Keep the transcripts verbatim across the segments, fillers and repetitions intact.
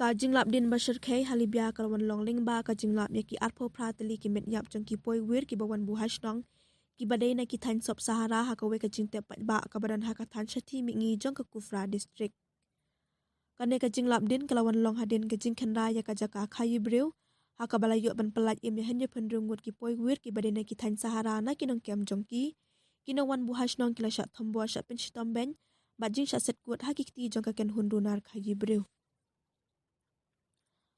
Ka jinglap din ba shyrkhei ha Libya ka la wan long lyngba ka jinglap ïa ki arphew phra tylli ki met ïap jong ki poiwir kiba wan buha shnong, kiba dei na ki thaiñ sub-Sahara, ha kawei ka jingtep paidbah kaba don ha ka thaiñ Shathi Mihngi jong ka Kufra District. Kane ka jinglap din ka la wan long hadien ka jingkhynra ïa ka jaka khaïi briew, ha kaba la ïoh ban pyllait im ïa hynñiewphew hynriew ngut ki poiwir kiba dei na ki thaiñ Sahara na ki nongkem jong ki. Ki nongwan buha shnong ki la shah thombor, shah pynshitom beiñ bad jingshah set kut ha ki kti jong ka kynhun runar khaïi briew.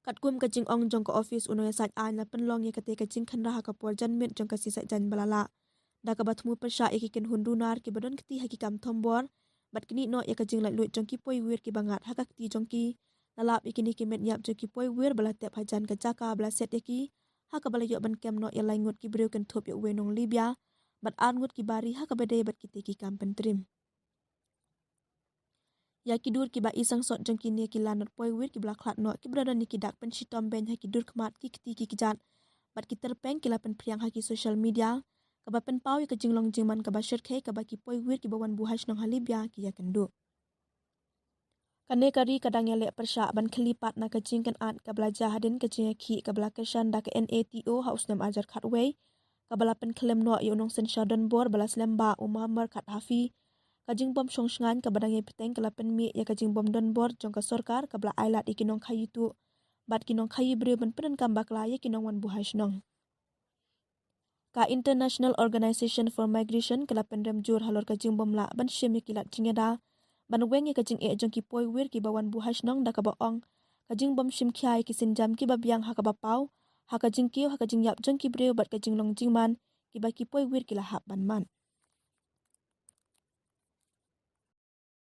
Katkum ka jingong jong ka ophis u nongïasaid aiñ, la pynlong ïa katei ka jingkhynra ha ka por janmiet jong ka sngi Saitjaiñ ba la lah, da kaba thmu pyrshah ïa ki kynhun runar kiba don kti ha ki kam thombor bad knieh noh ïa ka jinglaitluid jong ki poiwir kiba ngat ha ka kti jong ki. La lap ïa kine ki met ïap jong ki poiwir ba la tep hajan ka jaka ba la set ïa ki, ha kaba la ïoh ban kem noh ïa lai ngut ki briew kynthup ïa uwei u nong Libya bad ar ngut kiba ri ha kaba dei bad kitei ki kam pyntriem. Ïa ki dur kiba i sangsot jong kine ki lanot poiwir kiba la khlad noh, kiba la don ïa ki dak pynshitom beiñ ha ki dur khmat, ki kti ki kjat bad ki tyrpeng, ki la pynphriang ha ki social media, kaba pynpaw ïa ka jinglong jingman kaba shyrkhei kaba ki poiwir kiba wan buha shnong ha Libya ki ïakynduh. Kane ka ri ka dang ïaleh pyrshah ban khyllie pat na ka jingkynad kaba la jia hadien ka jingïakhih kaba la kyrshan da ka NATO ha u snem ar hajar khatwei, kaba la pynkhlem noh ïa u nongsynshar donbor ba la slem bah u Muammar Gaddafi. Ka jingbym shong shngaiñ kaba dang ïai bteng ka la pynmih ïa ka jingbym donbor jong ka sorkar kaba la ailad ïa ki nongkhaïi tuh bad ki nongkhaïi briew ban pyndonkam bakla ïa ki nongwan buha shnong. Ka International Organization for Migration ka la pynrem jur halor ka jingbym lah ban shim ïa ki lad jingïada ban weng ïa ka jingeh jong ki poiwir kiba wan buha shnong, da kaba ong ka jingbym shim khia ïa ki sienjam kiba biang ha kaba paw, ha ka jingkiew, ha ka jingïap jong ki briew bad ka jinglong jingman kiba ki poiwir ki la hap ban mad.